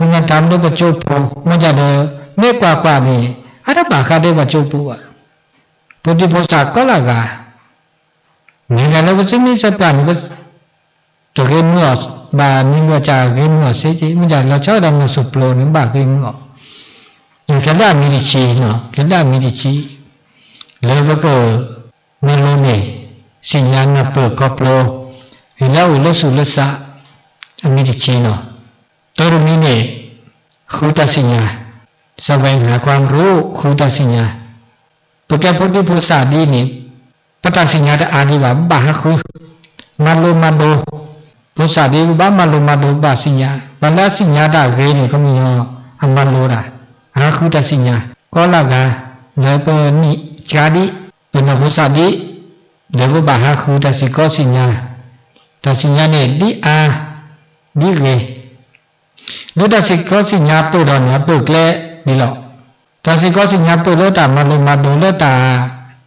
မ့ၢ်တၢ်မ့ၢ်ပကၠိဖိ မ့ၢ်ဒ်ဒီး မ့ၢ်ကွၢ်ကွၢ်န့ၣ် အတဘၣ်ဃးဒီးပှၤကၠိဖိဘၣ်. ဖိဒံဖိသၣ်ကိးလၢအဂၤ မ့ၢ်ဒၣ်လၢပသုမ့ၢ်စၢပျၢ်န့ၣ် တဂ့ၤမုာ်အီၤဘၣ် မ့ၢ်ဘၣ်စၢ်ဂ့ၤမုာ်အီၤစ့ၢ်ကီး မ့ၢ်ဒၣ်လီၤဆီဒၣ်တၢ်မုၢ်စူၤပျိၤန့ၣ် ဘၣ်ဂ့ၤမုာ်အီၤ. ခဲလၢာ်အမံၤတဆံ, ခဲလၢာ်အမံၤတဆံ လၢပက မၤလိန့ၢ် သ့ၣ်ညါနၢ်ပၢၢ်ခီဖျိ ဟ့ၣ်လၢအအိၣ်လၢသူၣ်လၢသး အမံၤတဆံလီၤ. တၢ်တမံၤန့ၣ် ဃုတၢ်သ့ၣ်ညါ, แสวงหาความรู้ ဃုတၢ်သ့ၣ်ညါ. ပကဲဖိဒံဖိသၣ်ဒ်န့ၣ် ပတၢ်သ့ၣ်ညါတအါဒံးဘၣ် ပဘၣ်ဟးဃု မၤလိမၤဒိး. ဖိသၣ်ဒ်ပဘၣ်မၤလိမၤဒိး ပဘၣ်သ့ၣ်ညါ, ပှၤလၢအသ့ၣ်ညါတၢ်ဂ့ၤန့ၣ် ခီပညီ အမၤလိတၢ်, အဟးဃုတၢ်သ့ၣ်ညါ ကိးလၢအဂၤ လၢပနံၣ်ကါဒံး ပနီၢ်ဖိသၣ်ဒံး လၢပဘၣ်ဟးဃုတၢ်စ့ၢ်ကီးသ့ၣ်ညါ, တၢ်သ့ၣ်ညါန့ၣ် ဒ်အါ ဒ်ဂ့ၤ လၢတၢ်စ့ၢ်ကီးသ့ၣ်ညါပၢၢ်ဒီးန့ၣ် အပၢၢ်ကျဲဒ်လီၤ. တၢ်စ့ၢ်ကီးသ့ၣ်ညါပၢၢ်လၢတၢ်မၤလိမၤဒိးလၢတၢ်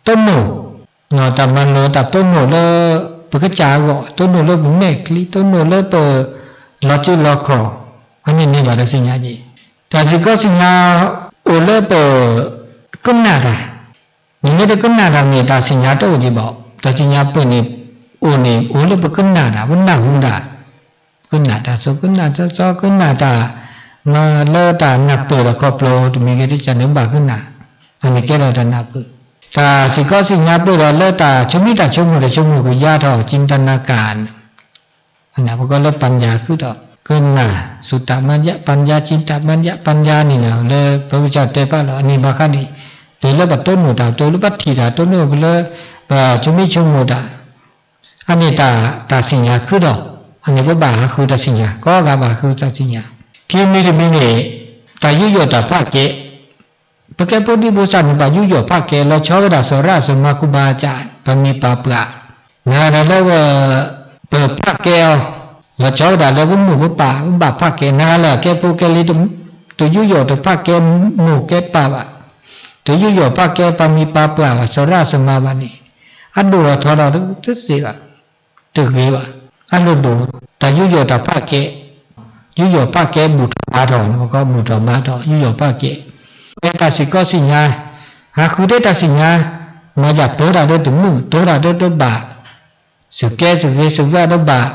တိၢ်နီၣ်, တၢ်မၤလိတၢ်တိၢ်နီၣ်လၢ ပကစၢ်အဂီၢ်, တိၢ်နီၣ်လၢပမဲာ်ချံ, တိၢ်နီၣ်လၢပလီၤတံၢ်လီၤခီၣ်, အန့ၣ်န့ၢ်ဘၣ်တၢ်သ့ၣ်ညါက့ၤ. တၢ်စ့ၢ်ကီးသ့ၣ်ညါအိၣ်လၢပ ကနၣ်တၢ် မ့ၢ်လၢတကနၣ်တၢ်မ့ၢ်တၢ်သ့ၣ်ညါတအိၣ်ဒံးဘၣ်. တၢ်သ့ၣ်ညါပၢၢ်န့ၣ် အိၣ်န့ၣ် အိၣ်လၢပကနၣ်တၢ်, ပနၢ်ဟူတၢ်, ကနၣ်တၢ်သိၣ် ကနၣ်တၢ်သီ ကနၣ်တၢ် မၤလၢတၢ်နၢ်ပၢၢ်ဒီးခီဖျိ တမံၤဂ့ၤတကးန့ၣ် ဘၣ်ကနၣ်, အန့ၣ်ကဲထီၣ်တၢ်နၢ်ပၢၢ်. တၢ်စ့ၢ်ကီးသ့ၣ်ညါပၢၢ်ဒီးလၢတၢ်ဆိမိၣ်တၢ်ဆိကမိၣ် တၢ်ဆိကမိၣ်ကယါထီၣ် จินตนาการ ပကိးလၢ ปัญญา ဃုာ်ဒီး ကနၣ် သုတမၤယ ปัญญา จินตမၤယ ปัญญา န့ၣ်လီၤ လၢပကစၢ်တဲပာ်လီၤ အန့ၣ်ဘၣ်ဃးန့ၣ် တုၤလၢပတိၢ်နီၣ်တၢ် တုၤလၢပထံၣ်တၢ် တိၢ်နီၣ်ပလၢ ပဆိမိၣ်ဆိကမိၣ်တၢ် အန့ၣ်တၢ် တၢ်သ့ၣ်ညါဃုာ်ဒီး အန့ၣ်ပဘၣ်ဟးဃုတၢ်သ့ၣ်ညါ ကိးဂၤဘၣ်ဃုတၢ်သ့ၣ်ညါ ခံမံၤတမံၤန့ၣ် တၢ်ယူးယီၣ်တၢ်ဖးကဲ ပကဲဖိဒံဖိသၣ်န့ၣ် ဘၣ်ယူးယီၣ်ဖးကဲ လီၤဆီဝဲဒၣ် သရၣ်သမါ ခူဘါအကၠး ပမံၤပာ်ပှၢ် နၤဒီးလၢဝဲ ပဖးကဲအီၤ လီၤဆီဝဲဒၣ်လၢပမိၢ်ပပၢ် ပဘၣ်ဖးကဲ နၤလၢအကဲဖိကဲလံၤ တယူးယီၣ်တဖးကဲမိၢ်ကဲပၢ်ဘၣ်, တယူးယီၣ်ဖးကဲပမံၤပာ်ပှၢ်ဘၣ် သရၣ်သမါဘၣ်န့ၣ် အဒိၣ်ထီၣ်ထီထီၣ်တသ့ဘၣ် တဂ့ၤဘၣ်. အလိၣ်ဒိၣ် တၢ်ယူးယီၣ်တၢ်ဖးကဲ, ယူးယီၣ်ဖးကဲဘူၣ်ထီၣ်ဘါထီၣ် ပကိးဘူၣ်ထီၣ်ဘါထီၣ် ယူးယီၣ်ဖးကဲ, တဲတၢ်စ့ၢ်ကီးသ့ၣ်ညါ, ဟးဃုတဲတၢ်သ့ၣ်ညါ, မၤယၤတိၤတၢ်ဒီးတမုာ် တိၤတၢ်ဒီးတဘၣ်, သုးကဲသုးဂ့ၤသုးဝါတဘၣ်,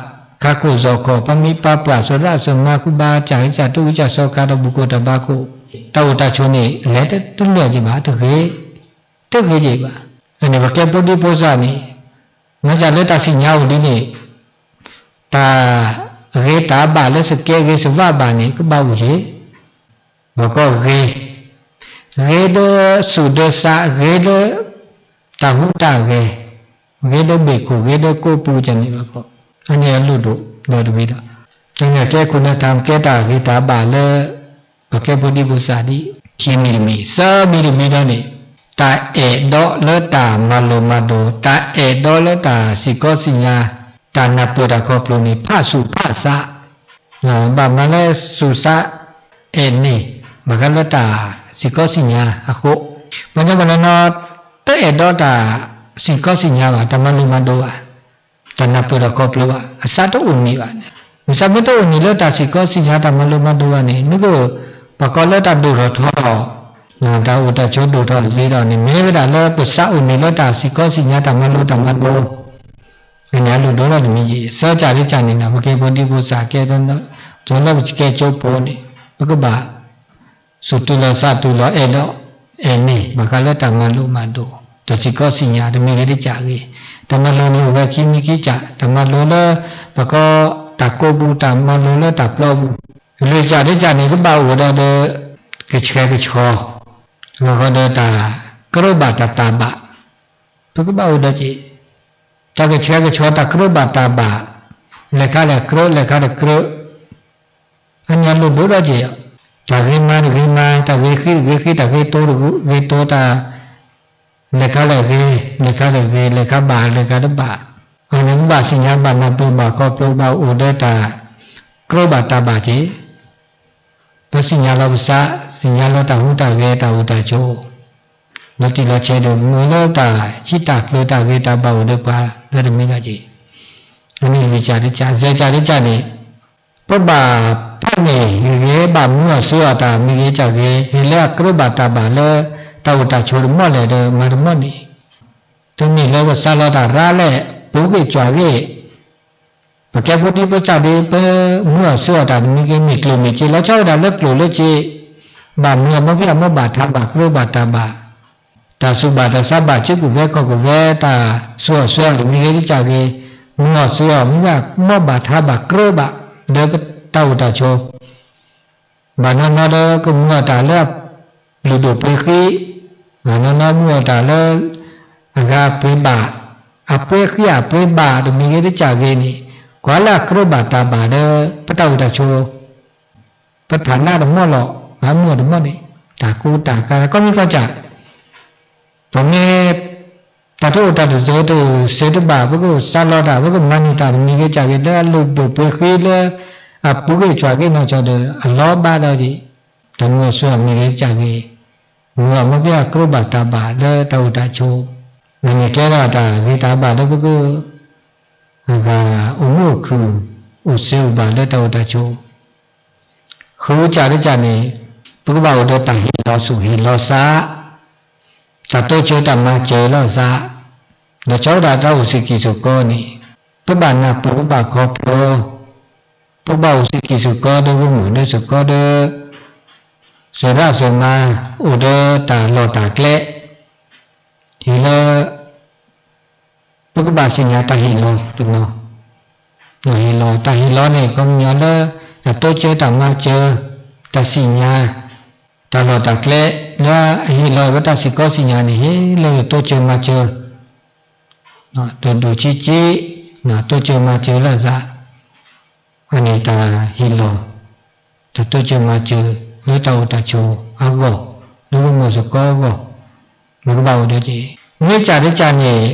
ခးခိၣ်စီၣ်ခီၣ် ပမံၤပာ်ပှၢ် သရၣ်သမါ ခူဘါအကၠး ကစၢ်တိကစၢ်စီၤခါဒီး ဘူၣ်ကိၢ်တၢ်ဘါခိၣ်, တၢ်အိၣ်တၢ်ဆိးန့ၣ် လဲၤတလၢာ်က့ၤဘၣ် တဂ့ၤ, တဂ့ၤက့ၤဘၣ်. အန့ၣ်ပကဲဖိဒံဖိသၣ်န့ၣ် မၤယၤလၢတၢ်သ့ၣ်ညါအိၣ်ဒ်န့ၣ် တၢ်ဂ့ၤတၢ်ဘၣ်လၢသုးကဲဂ့ၤသုးဝါဘၣ်န့ၣ် ကဘၣ်အိၣ်က့ၤ, ဘၣ်ကီဂ့ၤ, ဂ့ၤလၢသူၣ်လၢသး ဂ့ၤလၢတၢ်ဟူးတၢ်ဂဲၤ, ဂ့ၤလၢဘ့ၣ်ခိၣ် ဂ့ၤလၢကိးပူၤကန့ၣ်ဘၣ်ကီ, အန့ၣ်အလိၣ်ဒိၣ်ဒီးတမံၤဒီး, တၢ်န့ၣ်ကဲခိၣ်နၢ်တၢ်ကဲတၢ်ဂ့ၤတၢ်ဘၣ်လၢ ပကဲဖိဒံဖိသၣ်ဒ် ခံမံၤတမံၤ, သၢမံၤတမံၤဒီးန့ၣ် တၢ်အဲၣ်ဒိးလၢတၢ်မၤလိမၤဒိး, တၢ်အဲၣ်ဒိးလၢတၢ်စ့ၢ်ကီးသ့ၣ်ညါ, တၢ်နၢ်ပၢၢ်တၢ်ခီဖျိန့ၣ် ဖးသူၣ်ဖးသး ဘၣ်မၤလၢသူၣ်သးအဲၣ်န့ၣ် ဘၣ်ဃးလၢတၢ်စ့ၢ်ကီးသ့ၣ်ညါအဃိ, ပှၤညီပှၤနီၢ်နီၢ် တအဲၣ်ဒိးတၢ်စ့ၢ်ကီးသ့ၣ်ညါဘၣ်, တၢ်မၤလိမၤဒိးဘၣ်, တၢ်နၢ်ပၢၢ်တၢ်ခီဖျိဘၣ်, အသးတအိၣ်န့ၣ်ဘၣ်န့ၣ်, မ့ၢ်သးမ့ၢ်တအိၣ်န့ၣ်လၢတၢ်စ့ၢ်ကီးသ့ၣ်ညါ တၢ်မၤလိမၤဒိးဘၣ်န့ၣ် နက ပှၤကိးလၢတၢ်ဒိၣ်ထီၣ်ထီထီၣ်, တၢ်အိၣ်တၢ်ဆိးဒိၣ်ထီၣ်အသ့ဒီးန့ၣ် မ့ၢ်ဝဲဒၣ်လၢပသးအိၣ်န့ၣ်လၢတၢ်စ့ၢ်ကီးသ့ၣ်ညါ တၢ်မၤလိတၢ်မၤဒိး အန့ၣ်အလိၣ်ဒိၣ်ထီၣ်တမံၤက့ၤ, သၢကၠးတကၠးန့ၣ် ပကဲဖိဒံဖိသၣ်ကဲ လၢပကဲကၠိဖိန့ၣ် ပကဘၣ် သူၣ်တုၤလီၤသးတုၤလီၤ အဲၣ်ဒိးအဲၣ်န့ၣ် ဘၣ်ဃးလၢတၢ်မၤလိမၤဒိး, တၢ်စ့ၢ်ကီးသ့ၣ်ညါ တမံၤဂ့ၤတကၠးဂ့ၤ, တၢ်မၤလိန့ၣ်အိၣ်ဝဲခံမံၤခံကၠး, တၢ်မၤလိလၢ ပကိးတၢ်ကိးပူၤ, တၢ်မၤလိလၢတၢ်ပျီပူၤ, လွံၢ်ကၠးတကၠးန့ၣ် ကဘၣ်အိၣ်ဒီး ကဆှဲကဆှီ, လီၤဃီဒီးတၢ်ကြၢးဘၣ်တၢ်တၢ်ဘၣ်, ပကဘၣ်အိၣ်ဒီးက့ၤ တၢ်ကဆှဲကဆှီ တၢ်ကြၢးဘၣ်တၢ်ဘၣ်, လဲၤခါလဲၣ်ကြၢး လဲၤခါတကြၢး, အန့ၣ်အလိၣ်ဒိၣ်ထီၣ်က့ၤ, တၢ်ဂ့ၤမါတဂ့ၤမါ, တၢ်ဂ့ၤဃံတဂ့ၤဃံ, တၢ်ဂ့ၤတိၤတဂ့ၤတိၤ, တၢ် လဲၤခါလဲၣ်ဂ့ၤ လဲၤခါတဂ့ၤ လဲၤခါဘၣ် လဲၤခါတဘၣ်, အန့ၣ်ဘၣ်သ့ၣ်ညါဘၣ်နၢ်ပၢၢ်ဘၣ်ခီဖျိဘၣ်အိၣ်ဒီးတၢ် ကြၢးဘၣ်တၢ်ဘၣ်က့ၤ ပသ့ၣ်ညါလီၤပသး, သ့ၣ်ညါလၢတၢ်ဟူးတၢ်ဂဲၤ တၢ်အိၣ်တၢ်ဆိး, လီၤတံၢ်လီၤဆဲးဒီး မ့ၢ်လၢတၢ်ဆံးတၢ်ကျၢၤ တၢ်ဂ့ၤတၢ်ဘၣ်အိၣ်ဒီးပှၤလၢတမံၤဘၣ်က့ၤ, အန့ၣ်လွံၢ်ကၠးတကၠး, ယဲၢ်ကၠးတကၠးန့ၣ် ပဘၣ်ဖးန့ၢ်ဂ့ၤဂ့ၤ ဟ့ၣ်ဘၣ်မူအီၤစ့အီၤတၢ်မ့ၢ်ဂ့ၤတၢ်ဂ့ၤ, ဟ့ၣ်လၢအကြၢးဘၣ်တၢ်ဘၣ်လၢတၢ်အိၣ်တၢ်ဆိးတမီၣ်လဲၣ်ဒီးမၤတမီၣ်န့ၣ်, တမ့ၢ်လၢကစးလီၤတၢ်ရၤလဲၣ်, ပူၤဂ့ၢ်ကွၢ်ဂ့ၢ် ပကဲဖိဒံဖိသၣ်ဒီး ပမူအီၤစ့အီၤတၢ်တမံၤဂ့ၤ မ့ၢ်ကျိၣ်မ့ၢ်စ့ လီၤဆီဝဲဒၣ်လၢကျိၣ်လၢစ့, ဘၣ်မူအီၤမ့ၢ်ဖဲအမိၢ်ဘၣ်ထါဘၣ်ကြၢးဘၣ်တၢ်ဘၣ်, တၢ်စူၢ်ဘၣ်တၢ်ဆါဘၣ် စုကဝဲၤခီၣ်ကဝဲၤ တၢ်စူးအီၣ်စ့အီၤတမံၤဂ့ၤတကးဂ့ၤ, မူအီၤစ့အီၤမ့ၢ်ဘၣ်မိၢ်ဘၣ်ထါဘၣ်ကြၢးဘၣ် လၢတၢ်အိၣ်တၢ်ဆိး ဘၣ်နီၢ်နီၢ်ဒီးကမူအီၤတၢ်လၢအလုၢ်ဒိၣ်ပှ့ၤဃံ, ဘၣ်နီၢ်နီၢ်မူအီၤတၢ်လၢအဂၤပှ့ၤဘၣ်, အပှ့ၤဃံအပှ့ၤဘၣ်တမံၤဂ့ၤတကးဂ့ၤန့ၣ်, ကွၢ်လၢအကြၢးဘၣ်တၢ်ဘၣ်ဒီး ပတၢ်အိၣ်တၢ်ဆိး ပထးနးတမီၢ်လီၤ, မၤမူအီၤတမီၢ်န့ၣ်, တၢ်ကူတၢ်ကၤ ကိးမံၤကိးကး, ပမ့ၢ် တၢ်တအိၣ်တၢ်တစၢၤတစဲးတဘၣ် ပကစးလီၤတၢ် ပကမၤန့ၢ်တၢ်တမံၤဂ့ၤတကးဂ့ၤ လၢအလုၢ်ဒိၣ်ပှ့ၤဃံလၢ အပူၤဂ့ၢ်ကွၢ်ဂ့ၢ်နီၢ်ကီၢ်ဒီး အလီၤဘၣ်ဒီးက့ၤ, တၢ်မူအီၤစ့အီၤမံၤဂ့ၤတကးဂ့ၤ, မူအီၤမ့ၢ်ဖဲအကြၢးဘၣ်တၢ်ဘၣ်လၢတၢ်အိၣ်တၢ်ဆိး, မ့ၢ်န့ၣ်ကဲထီၣ်တၢ်ဂ့ၤတၢ်ဘၣ်လၢပက အဂၤအိၣ်မုာ်အိၣ်ခုၣ် အိၣ်စ့အိၣ်ဘၣ်လၢတၢ်အိၣ်တၢ်ဆိး, ဃုကးတကးန့ၣ်, ပကဘၣ်အိၣ်ဒီးတၢ်ဟ့ၣ်လီၤဆူၣ်ဟ့ၣ်လီၤသး, တၢ်တိစၢၤတၢ်မၤစၢၤလိာ်သး, လီၤဆီဒၣ်တၢ်အိၣ်စ့ၢ်ကီးစ့ၢ်ကီးန့ၣ်, ပဘၣ်နၢ်ပၢၢ်ပဘၣ်ခီဖျိ, ပဘၣ်အိၣ်စ့ၢ်ကီးစ့ၢ်ကီးဒီးဂ့ၢ်မုၢ်ဒီးစ့ၢ်ကီးဒီး စၢၤဒၣ်စၢၤမၤ အိၣ်ဒီးတၢ်လီၢ်တၢ်ကျဲ, ဟ့ၣ်လၢ ပကဘၣ်သ့ၣ်ညါတၢ်ဟ့ၣ်လီၤတနီၤ, ဟ့ၣ်လီၤ တၢ်ဟ့ၣ်လီၤန့ၣ် ခီပညီလၢ တၢ်တိစၢၤတၢ်မၤစၢၤ, တၢ်သ့ၣ်ညါ, တၢ်လီၢ်တၢ်ကျဲ, လၢအဟ့ၣ်လီၤဝဲတၢ်စ့ၢ်ကီးသ့ၣ်ညါန့ၣ် ဟ့ၣ်လၢတိစၢၤမၤစၢၤ, ဒိၣ်ဒိၣ်က့က့, တိစၢၤမၤစၢၤလိာ်သး အန့ၣ်တၢ်ဟ့ၣ်လီၤ, တၢ်တိစၢၤမၤစၢၤ လၢတၢ်အိၣ်တၢ်ဆိးအဂီၢ်, လၢပမိၢ်စ့ၢ်ကီးအဂီၢ်, ပကဘၣ်အိၣ်ဒီးက့ၤ, မ့ၢ်ကးတကးန့ၣ်,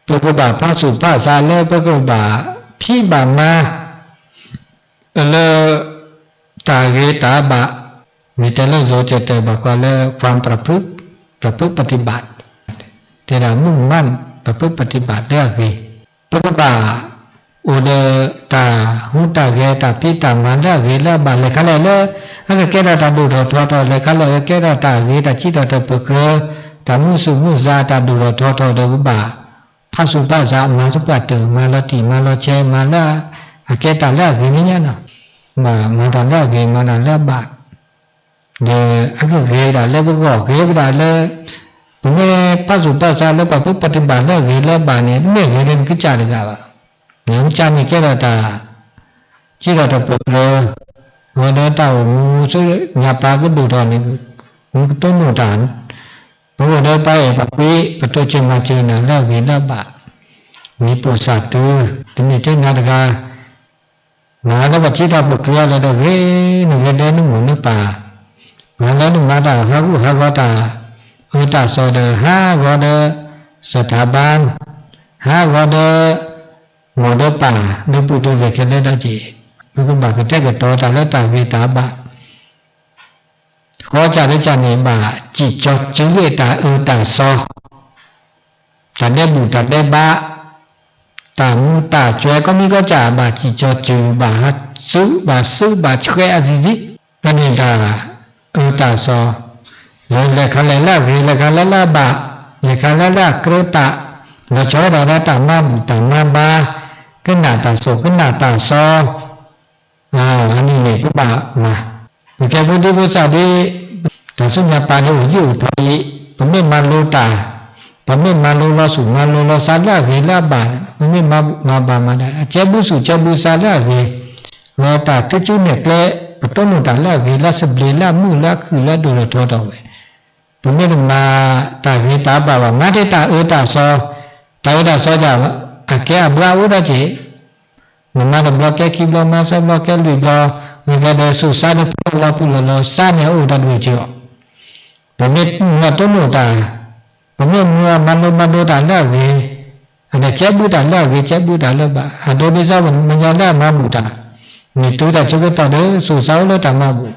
ပကဘၣ်ဖးဆူၣ်ဖးဆါလၢပကဘၣ်ဖံးဘၣ်မၤ လၢ တၢ်ဂ့ၤတၢ်ဘၣ်, မ့ၢ်တဲလၢ ယိၤတဲတဲဘၣ်ဃးလၢ ความประพฤติ, ประพฤติปฏิบัติ, တဲဒၣ် มุ่งมั่น ประพฤติปฏิบัติ လၢအဂ့ၤ, ပကဘၣ်အိၣ်ဒီးတၢ်ဟူးတၢ်ဂဲၤ တၢ်ဖံးတၢ်မၤလၢအဂ့ၤလၢအဘၣ် လဲၤခါလဲၣ်လၢ အကကဲထီၣ်တၢ်ဒိၣ်ထီၣ်ထီထီၣ် လဲၤခါလဲၣ် အကကဲထီၣ်တၢ်ဂ့ၤတၢ်စံးထီၣ်တၢ်ပၢၢ်ကြၢး, တၢ်မုာ်သူၣ်မုာ်သး တၢ်ဒိၣ်ထီၣ်ထီထီၣ်ဒီး ပဘၣ် ဖးဆူၣ်ဖးဆါ မၤသပှၢ်တၢၢ် မၤလီၤတံၢ်မၤလီၤဆဲး မၤလၢ အကဲတၢ်လၢအဂ့ၤန့ၣ်ညါနီၤ, မၤတၢ်လၢအဂ့ၤ မၤတၢ်လၢအဘၣ်, ဒီးအကဂ့ၤဒၣ်လၢပဂီၢ် ဂ့ၤဝဲဒၣ်လၢ ပမ့ၢ်ဖးဆူၣ်ဖးဆါလၢ ပှၤပၢပှၤတဘၣ်လၢအဂ့ၤလၢအဘၣ်န့ၣ် တမ့ၢ်ဂ့ၤလၢနကစၢ်တဂၤဘၣ်, နကစၢ်န့ၣ်ကဲထီၣ်တၢ် စံးထီၣ်တၢ်ပၢၢ်ကြၢး, ဂီၤဒီးတၢ်အိၣ်မူဆူညါပၤကဒိၣ်ထီၣ်န့ၣ် မူကတိၢ်နီၣ်တၢ် ပအိၣ်ဒီးပှၤအဲၣ်ပှၤကွံ ပတိစၢၤမၤစၢၤနၤလၢအဂ့ၤလၢအဘၣ်, မ့ၢ်ပိာ်စၢ်တုၤ တမ့ၢ်ထဲနၤတဂၤ, မၤလၢပှၤစံးထီၣ်ပၢၢ်ကြၢးလၢဒီးဂ့ၤ နဂ့ၤလၢနမိၢ်နပၢ်, မၤလၢနမၤတၢ်ဟးဂူာ်ဟးဂီၤတၢ် အၢတၢ်သီဒီး ဟးဂီၤဒီး စထၢဘၢၣ် ဟးဂီၤဒီး မိၢ်ဒီးပၢ် ဒီပုၢ်ဒီဝဲၢ်ခဲလၢာ်ဒီးက့ၤ, ပကဘၣ်ကတဲာ်ကတီၤတၢ်လၢတၢ်ဂ့ၤတၢ်ဘၣ် ဃီကၢ်လၢကၢ်န့ၣ် ဘၣ်စံၣ်ကၠီၤစုဂ့ၢ်တၢ်အၢတၢ်သီ, တၢ်ဒဲးဘူၣ်တၢ်ဒဲးဘး, တၢ်မူတၢ်ကွဲ ကိးမံၤကိးကၢ် ဘၣ်စံၣ်ကၠီၤစု ဘၣ်ဟးစု ဘၣ်စုဘၣ်ဆှဲးအသံသံ, အန့ၣ်တၢ်အၢတၢ်သီ, လၢလဲၤခါလဲၣ်လၢအဂ့ၤ လဲၤခါလဲၣ်လၢအဘၣ်, လဲၤခါလဲၣ်လၢအကြၢးတၢ်, လီၤဆီဝဲဒၣ်လၢတၢ်မၤဘူၣ်တၢ်မၤဘါ, ကနၣ်တၢ်သိၣ်ကနၣ်တၢ်သီ အန့ၣ်န့ၣ်ပဘၣ်မၤ, ပကဲဖိဒံဖိသၣ်ဒ် တၢ်ဆူညါပၤန့ၣ်အိၣ်ယံာ်အိၣ်ထီအံၤ, ပမ့ၢ်မၤလိတၢ်, ပမ့ၢ်မၤလိလီၤဆူၣ်မၤလိလီၤသးလၢအဂ့ၤလၢအဘၣ်, ပမ့ၢ်မၤဘူၣ်မၤဘါမၤဒၣ် ကဲဘုသူၣ်ကဲဘုသးလၢအဂ့ၤ, လီၤတၢ်ကၠူကၠူနဲၣ်ကျဲ, ပတိၢ်နီၣ်တၢ်လၢအဂ့ၤလၢသဘျ့လၢအမုာ်လၢအခုၣ်လၢအဒိၣ်ထီၣ်ထီထီၣ်ဝဲ ပမ့ၢ်တမၤတၢ်ဂ့ၤတၢ်ဘၣ်ဘၣ် မၤထဲတၢ်အၢတၢ်သီ, တၢ်အၢတၢ်သီယၤ အကဲအဘှါအိၣ်ဒီးက့ၤ, နမၤတဘျီကဲခံဘျီ မၤသၢဘျီကဲလွံၢ်ဘျီ, ဂ့ၤကဲဒီးသူၣ်စါဒီးဖုလီၤဖုလီၤလီၤ စါန့ၣ်အအိၣ်တၢ်ဒိၣ်က့ၤအီၤ, ပမ့ၢ်မၤတိၢ်နီၣ်တၢ်, ပမ့ၢ်မၤမၤလိမၤဒိးတၢ်လၢအဂ့ၤ, အကဲဘုတၢ်လၢအဂ့ၤ ကဲဘုတၢ်လၢအဘၣ်, အဒိဒ်သိးပမဲာ်ညါလၢအမၤဘူၣ်တၢ်, မ့ၢ်တုၤတၢ်ဆၢကတီၢ်ဒီး သူၣ်စါအိၣ်လၢတၢ်မၤဘူၣ်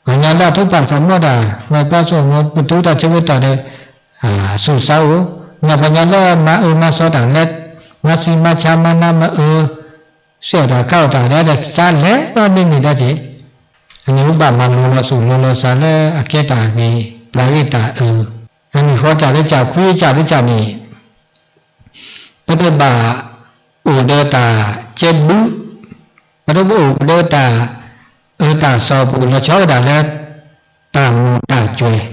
ပှၤကညီလၢအထုးဖးသးမီၢ်တၢ် မ့ၢ်ပှၤစိာ်မီၢ် ပတုၤတၢ်ဆၢကတီၢ်ဒီး သူၣ်စါအိၣ်, မ့ၢ်ပှၤကညီလၢမၤအၢမၤသီတၢ်လဲၣ်, မၤသံမၤဆါမၤနးမၤအၢ, စံးအီၣ်တၢ်ခးအီၣ်တၢ်ဒီး သးလဲၤဒီးန့ၢ်န့ၢ်ဒီးက့ၤ, န့ၣ်အိၣ်ဘၣ်မၤလိလီၤသူၣ်လိၤလီၤသးလၢအကဲတၢ်ဂ့ၤ ပြးဂ့ၢ်တၢ်အၢ, အနံၣ်ဃီတၢ်လၢကၢ်ခွံကၢ်လၢကၢ်န့ၣ် ပတဘၣ်အိၣ်ဒီးတၢ်ကဲဘု, ပတဘၣ်အိၣ်ဒီးတၢ်အၢတၢ်သီ ပအိၣ်လီၤဆီဝဲဒၣ်လၢ တၢ်မူၤတၢ်ကွဲၤ,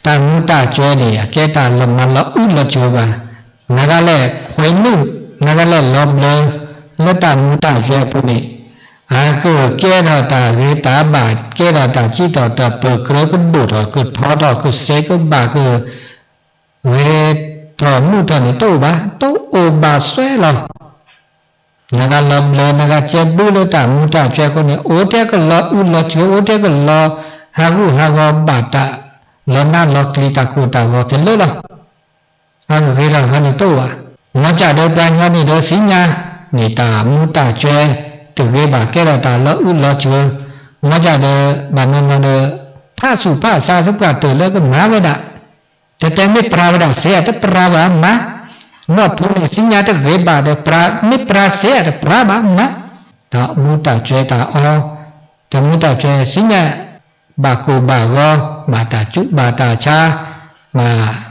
တၢ်မူၤတၢ်ကွဲၤန့ၣ် အကဲတၢ်လီၤမၤလီၤအုးလီၤဆိးဘၣ်, နကလဲၤခွဲးနုာ် နကလဲၤလီၤဘျၢ လၢတၢ်မူၤတၢ်ကွဲၤအပူၤန့ၣ် အကကဲထီၣ်တၢ်ဂ့ၤတၢ်ဘၣ် ကဲထီၣ်တၢ်စံးထီၣ်ပတြၢၤ ကဒိၣ်ထီၣ် ကထီထီၣ် ကစဲးကဘၣ် ကဂဲၤထီၣ်မုာ်ထီၣ်န့ၣ် တအိၣ်ဘၣ်, တအိၣ်ဘၣ်စွဲလီၤ. နကလီၤဘျၢ နကကဲဘုလၢတၢ်မူၤတၢ်ကွဲၤအဃိန့ၣ် အိၣ်ထဲကလီၤအုးလီၤဆိး အိၣ်ထဲကလီၤဟးဂူာ်ဟးဂီၤဘၣ်တၢ် လီၤနးလီၤကျံၤတၢ်ကိၢ်တၢ်ဂီၤခဲလၢာ်လီၤ. အဂ့ၤထီၣ်ခီန့ၣ်တအိၣ်ဘၣ်. မ်ကၢ်ဒီးပှၤကညီန့ၣ်ဒီးသ့ၣ်ညါန့ၣ် တၢ်မူၤတၢ်ကွဲၤတဂ့ၤဘၣ် ကဲထီၣ်တၢ်လီၤအုးလီၤဆိး, မ်ကၢ်ဒီးဘၣ်နီၢ်နီၢ်ဒီး ဖးသူၣ်ဖးသးသပှၢ်တၢၢ်လၢကမၤဝဲဒၣ် တဲတဲမ့ၢ်ပြးဝဲဒၣ်စ့အတပြးဘၣ်မး, နီၢ်ဖိန့ၣ်သ့ၣ်ညါတဂ့ၤဘၣ်ဒီးပြး မ့ၢ်ပြးစ့အတပြးဘၣ်မး, တၢ်မူၤတၢ်ကွဲၤတၢ်အီ, တၢ်မူၤတၢ်ကွဲၤသ့ၣ်ညါ ဘၣ်ကိၢ်ဘၣ်ဂီၤ ဘၣ်တၢ်ကူးဘၣ်တၢ်ဆါ, ဘၣ်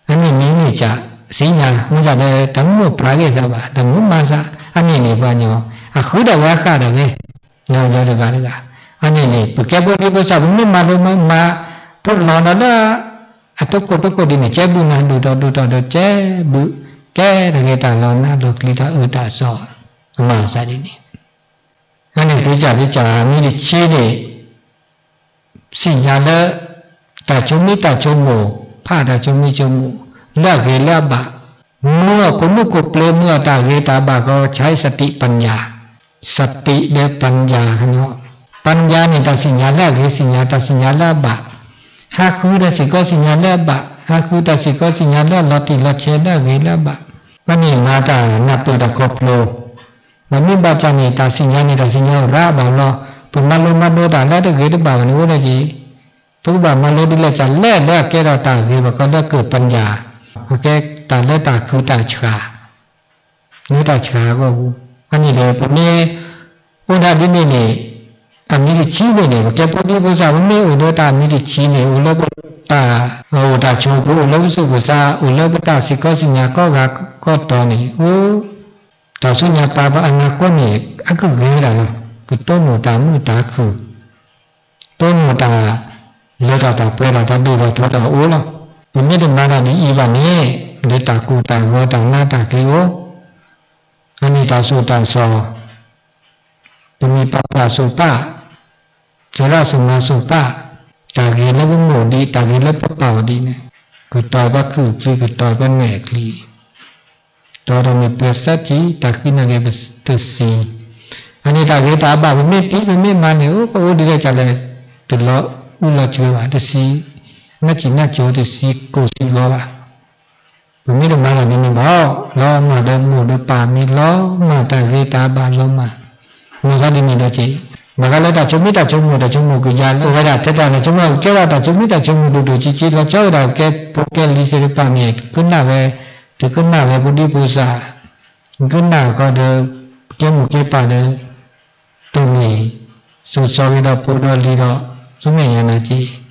အန့ၣ်မ့ၢ်န့ၢ်ကၢ်သ့ၣ်ညါ မ့ၢ်ဒၣ်ဒီးတၢ်မ့ၢ်ပြးဂ့ၤသးဘၣ် တၢ်မ့ၢ်မၤသး အန့ၣ်န့ၣ်ပှၤကညီ အဃုဒၣ်ဝဲအဃၣ်ဒၣ်ဝဲ ဒီးတဂၤတဂၤ အန့ၣ်န့ၣ် ပကဲဖိဒံဖိသၣ် ပမ့ၢ်မၤလိမၤ မၤထီၣ်လီၤဒီးလၢ အတခိၣ်တခိၣ်ဒ်န့ၣ် ကဲဘုနၤ ဒိၣ်ထီၣ်ဒိၣ်ထီၣ်ဒီးကဲဘု ကဲတဂ့ၤတၢ်လီၤနးလီၤကျံၤတၢ်အၢတၢ်သီ အမၤသးဒ်န့ၣ် အန့ၣ် ကွံကၢ်လံကၢ် မံၤတဆံန့ၣ် သ့ၣ်ညါလၢ တၢ်ဆိမိၣ်တၢ်ဆိမိၣ် ဖးတၢ်ဆိမိၣ်ဆိမိၣ် လၢအဂ့ၤလၢအဘၣ်, မုၢ်အီၣ်ကိးမုၢ်ကိးပျဲၤ မုၢ်အီၣ်တၢ်ဂ့ၤတၢ်ဘၣ်ဃီ ใช้สติปัญญา, စတံးဒီးပၣ်ညၣ်, ပၣ်ညၣ်န့ၣ် တၢ်သ့ၣ်ညါလၢအဂ့ၤ သ့ၣ်ညါတၢ်သ့ၣ်ညါလၢအဘၣ်, ဟးဃုတၢ်စ့ၢ်ကီးသ့ၣ်ညါလၢအဘၣ်, ဟးဃုတၢ်စ့ၢ်ကီးသ့ၣ်ညါလၢအလီၤတံၢ်လီၤဆဲးလၢအဂ့ၤလၢအဘၣ်, ပန့ၢ်မၤတၢ်နၢ်ပၢၢ်တၢ်ခီဖျိ ပမ့ၢ်ဘၣ်ဆၣ်န့ၣ် တၢ်သ့ၣ်ညါန့ၣ် တၢ်သ့ၣ်ညါအိၣ်ရးဘၣ်လီၤ. ပမၤလိမၤဒိးတၢ်လၢတဂ့ၤတဘၣ်ဘၣ်န့ၣ် အိၣ်ဒၣ်က့ၤ, ပကဘၣ်မၤလိဒ်လဲၣ်ကလဲၣ်လၢအကဲထီၣ်တၢ်ဂ့ၤ ပှၤကီလၢကၢၢ်ပၣ်ညၣ်, အကဲတၢ်လၢတၢ်ခုၣ်တၢ်ဆှၣ် လၢတၢ်ဆှၣ်အဂီၢ်ပူၤ, အန့ၣ်ဒီး ပမ့ၢ်အိၣ်ဒၣ်ဒ်န့ၣ်န့ၣ် အမံၤတဆံန့ၣ်န့ၣ် ပကဲဖိဒံဖိသၣ် ပမ့ၢ်အိၣ်ဒီးတၢ်မံၤတဆံန့ၣ် အိၣ်လၢပတၢ်အိၣ်တၢ်ဆိးပူၤ အိၣ်လၢပသူၣ်ပသး အိၣ်လၢပတၢ်စ့ၢ်ကီးသ့ၣ်ညါကိးဂၤကိးတီၤန့ၣ် အိၣ် တၢ်ဆူညါပၢ်ပအနၢ်ကီၢ်န့ၣ် အကဂ့ၤဝဲဒၣ်လီၤ. ကတိၢ်နီၣ်တၢ်မုာ်တၢ်ခုၣ် တိၢ်နီၣ်တၢ်လၢတၢ်ပှဲၤထီၣ်တၢ်ဒိၣ်ထီၣ်ထီထီၣ်အိၣ်လီၤ. ပမ့ၢ်တမၤတၢ်ဒ်အံၤဘၣ်န့ၣ် လၢတၢ်ကိၢ်တၢ်ဂီၤတၢ်နးတၢ်ကျံၤအိၣ်, အန့ၣ်တၢ်သိၣ်တၢ်သီ ပမ့ၢ်ပာ်ပှၤသိၣ်ပာ် သရၣ်သိၣ်မါသိၣ်ပာ် တၢ်ဂ့ၤလၢပမိၢ်ဒံး တၢ်ဂ့ၤလၢပပၢ်အီၤဒံးန့ၣ် ကတီၤပှၤခုၣ်ချံ ကတီၤပှၤနွဲၣ်ချံ တီၤတၢ်မ့ၢ်ပှဲၤသၢထံ တၢ်ဃံနၢ်က့ၤပတသံ, အန့ၣ်တၢ်ဂ့ၤတၢ်ဘၣ် ပမ့ၢ်တံၤ ပမ့ၢ်မၤန့ၣ် အိၣ်ပအိၣ်ဒ်လဲၣ်ကလဲၣ် တလီၤအုၣ်လီၤဆိးဘၣ် တသံ နၢ်စံၣ်နၢ်ကၠိ တသံကိၢ်သံဂီၤဘၣ် ပမ့ၢ်တမၤတၢ်ဒ်န့ၣ်ဘၣ် လီၤမၢ်ဒီးမိၢ်ဒီးပၢ်မ့ၢ်လီၤမၢ် တၢ်ဂ့ၤတၢ်ဘၣ်လီၤမၢ်, မၤသးဒ်န့ၣ်ဒီးက့ၤ ဘၣ်ဃးလၢတၢ်ဆိမိၣ်တၢ်ဆိကမိၣ် တၢ်ဆိကမိၣ်ကယၤလၢအိၣ်ဝဲဒၣ်ထဲတၢ်န့ၣ် ဆိကမိၣ်ကဲထီၣ်တၢ်ဆိမိၣ်တၢ်ဆိကမိၣ်ဒိၣ်ဒိၣ်ဆံးဆံး လီၤဆီဝဲဒၣ်ကဲဖိကဲလံၤသ့ၣ်တဖၣ်န့ၣ် ကနၣ်ဝဲ တကနၣ်ဝဲဖိဒံဖိသၣ် ကနၣ်ဃီဒီး ကဲမိၢ်ကဲပၢ်ဒီး တမ့ၢ် စိၤစီၤဂ့ၤဒီးဖိဒီးလံၤဒီး သုမ့ၢ်ယၤနာ်က့ၤ